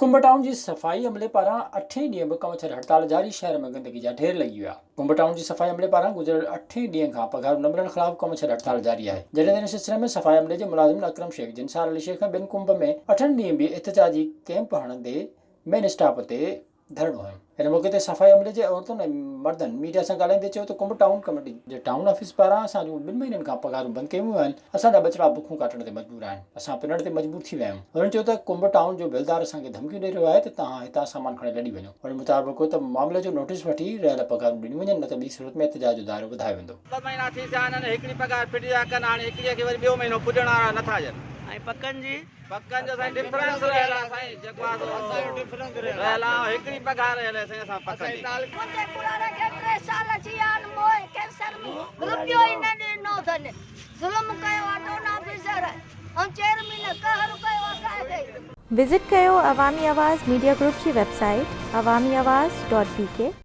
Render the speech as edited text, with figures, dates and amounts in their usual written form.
ڪنب town جي صفائي عملي پاران اٺين ڏينهن به ڪم ڇڏ هڙتال جاري، شهر ۾ گندگي جا ڍير لڳي ويا. ڪنب ٽائون جي صفائي عملي پاران گذريل اٺين ڏينهن کان پگهارون نه ملڻ خلاف ڪم ڇڏ هڙتال جاري آهي، جڏهن ته ان سلسلي ۾ صفائي عملي جي ملازمن اڪرم شيخ، جنسار علي شيخ ۽ ٻين ڪنب ۾ اٺن ڏينهن به احتجاجي ڪئمپ هڻندي مين اسٽاپ تي ڌرڻو هنيو. ان موقعي تي صفائي عملي جي عورتن ۽ مردن ميڊيا سان ڳالهائيندي چيو ته ڪنب ٽائون ڪميٽي جي ٽائون آفيس پاران اسان جون ٻن مهينن کان پگهارون بند ڪيون ويون آهن، اسان جا ٻچڙا بکون ڪاٽڻ تي مجبور آهن، اسان پنڻ تي مجبور ٿي ويا آهيون. هنن چيو ته ڪنب ٽائون جو بيلدار اسان کي ڌمڪيون ڏئي رهيو آهي ته توهان هتان سامان کڻي لڏي وڃو. هنن مطالبو ڪيو ته معاملي جو نوٽيس وٺي رهيل پگهارون ڏنيون وڃن نه ته ٻي صورت ۾ احتجاج جو دائرو وڌايو ويندو. ٻه مهينا ٿي ٿيا آهن هڪڙي پگهار ڦٽي ٿا ڪن هاڻي هڪڙي کي وري ٻيو مهينو پڄڻ وارا نٿا ڏين. ۽ پڪن جي. پڪن جو سائين ڊفرنس رهيل آ سائين جيڪو آ سو رهيل آ هڪڙي پگهار رهيل آ سائين اسان پڪن جي. منهنجي ڪراڙي کي ٽي سال ٿي ويا آهن موئي ڪينسر ۾ رپيو ئي نه ڏنو اٿن ظلم ڪيو آ ٽون آفيسر ۽ چيئرمين قهر ڪيو اسان کي. وزٽ ڪيو عوامي آواز ميڊيا گروپ جي website Awami Awaz dot B K.